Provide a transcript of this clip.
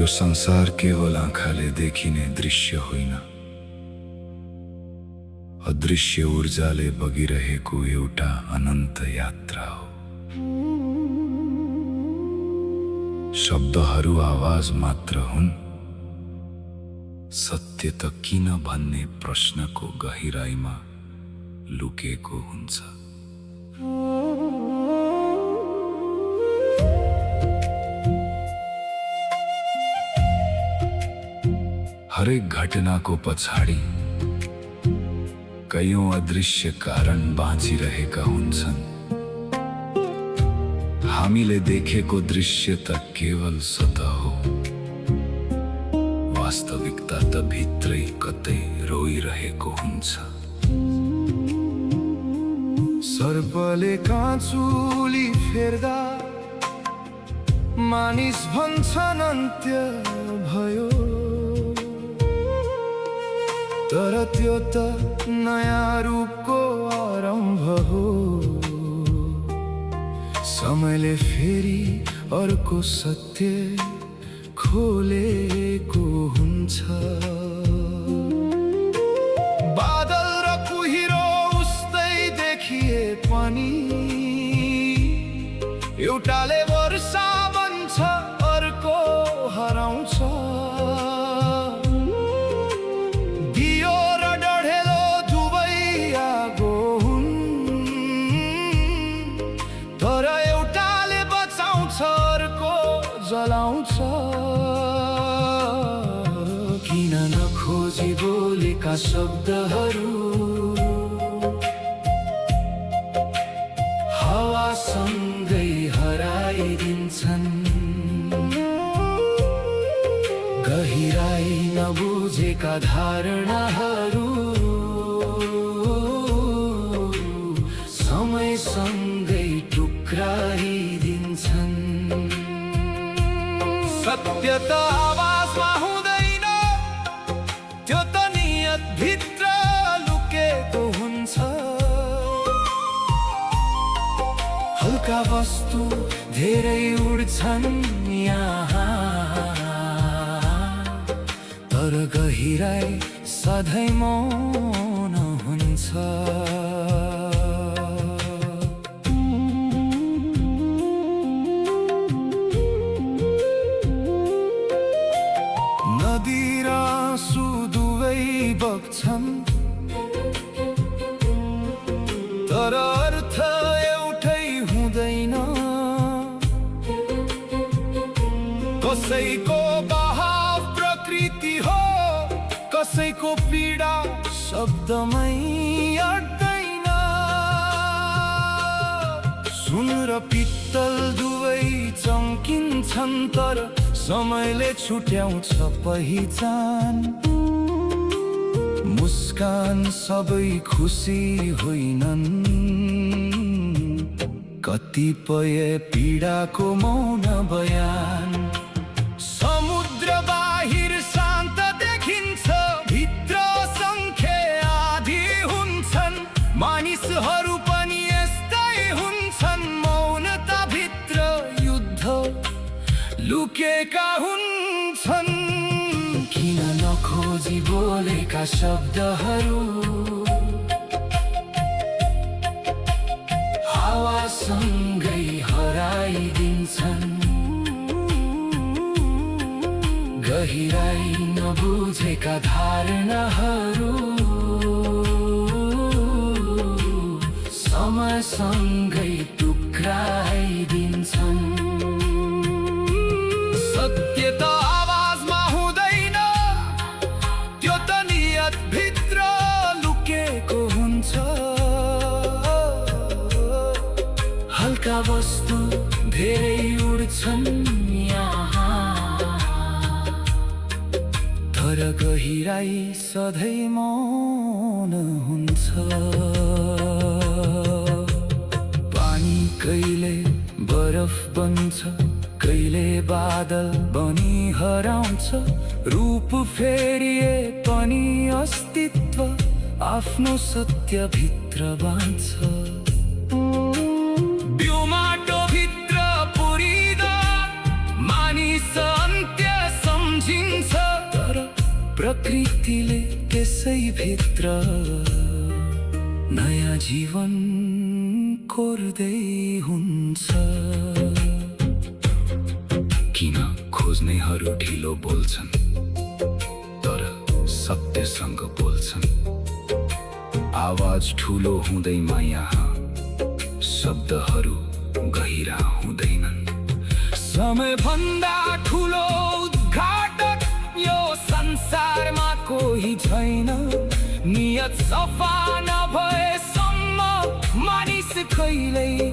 यो संसार केवल आँखाले देखिने दृश्य होइन, अदृश्य ऊर्जाले बगिरहेको एउटा अनन्त यात्रा हो। शब्दहरू आवाज मात्र हुन्, सत्य त किन भन्ने प्रश्नको गहिराईमा लुकेको हुन्छ। हरेक घटनाको पछाडि कयौं अदृश्य कारण बाँचिरहेका हुन्छन्। हामीले देखेको दृश्य त केवल सतह हो, वास्तविकता त भित्रै कतै रोइरहेको हुन्छ। सर्पले काँचुली फेर्दा मानिस भन्छन् अन्त्य भयो, तर त्यो त नयाँ रूपको आरम्भ हो। समयले फेरि अर्को सत्य खोलेको हुन्छ। बादल र कुहिरो उस्तै देखिए पनि एउटाले वर्षा बन्छ, अर्को हराउँछ। दियो र डढेलो दुवै आगो हुन्, तर एउटाले बचाउँछ, अर्को जलाउँछ। किन नखोजी बोलेका शब्दहरू हावासँगै हराइदिन्छन्। गहिराई नबुझेका धारणाहरू समयसँगै टुक्राइदिन्छन्। सत्य त आवाजमा हुँदैन, त्यो त नियत भित्र लुकेको हुन्छ। हल्का वस्तु धेरै उड्छन् यहाँ, तर गहिराई सधैँ मौन हुन्छ। नदी र आँसु दुवै बग्छन्, तर अर्थ एउटै हुँदैन। कसैको बहाव प्रकृति हो, कसैको पीडा शब्दमै अट्दैन। सुन र पित्तल दुवै चम्किन्छन्, तर समयले छुट्याउँछ पहिचान। मुस्कान सबै खुसी होइनन्, कतिपय पीडाको मौन बयान। समुद्र बाहिर शान्त देखिन्छ, भित्र असङ्ख्य आधी हुन्छन्। मानिसहरू पनि यस्तै हुन्छन्, मौनता भित्र युद्ध लुकेका हुन्छन्। किन नखोजी बोलेका शब्दहरू हावासँगै हराइदिन्छन्। गहिराई नबुझेका धारणाहरू समयसँगै टुक्राइदिन्छन्। सत्य त आवाजमा हुँदैन, त्यो त नियत भित्र लुकेको हुन्छ। हल्का वस्तु धेरै उड्छन् यहाँ, तर गहिराई सधैँ मौन हुन्छ। पानी कहिले बरफ बन्छ, कहिले बादल बनी हराउँछ। रूप फेरिए पनि अस्तित्व आफ्नो सत्य भित्र बाँच्छ। माटो भित्र पुरिँदा मानिस अन्त्य प्रकृतिले त्यसै भित्र नयाँ जीवन कोर्दै हुन्छ। किन खोज्नेहरू ढिलो बोल्छन् तर सत्यसँग बोल्छन्। आवाज ठुलो हुँदैमा यहाँ शब्दहरू गहिरा हुँदैनन्। समयभन्दा ठुलो उद्घाटक यो संसारमा कोही छैन। नियत सफा नभएसम्म मानिस कहिल्यै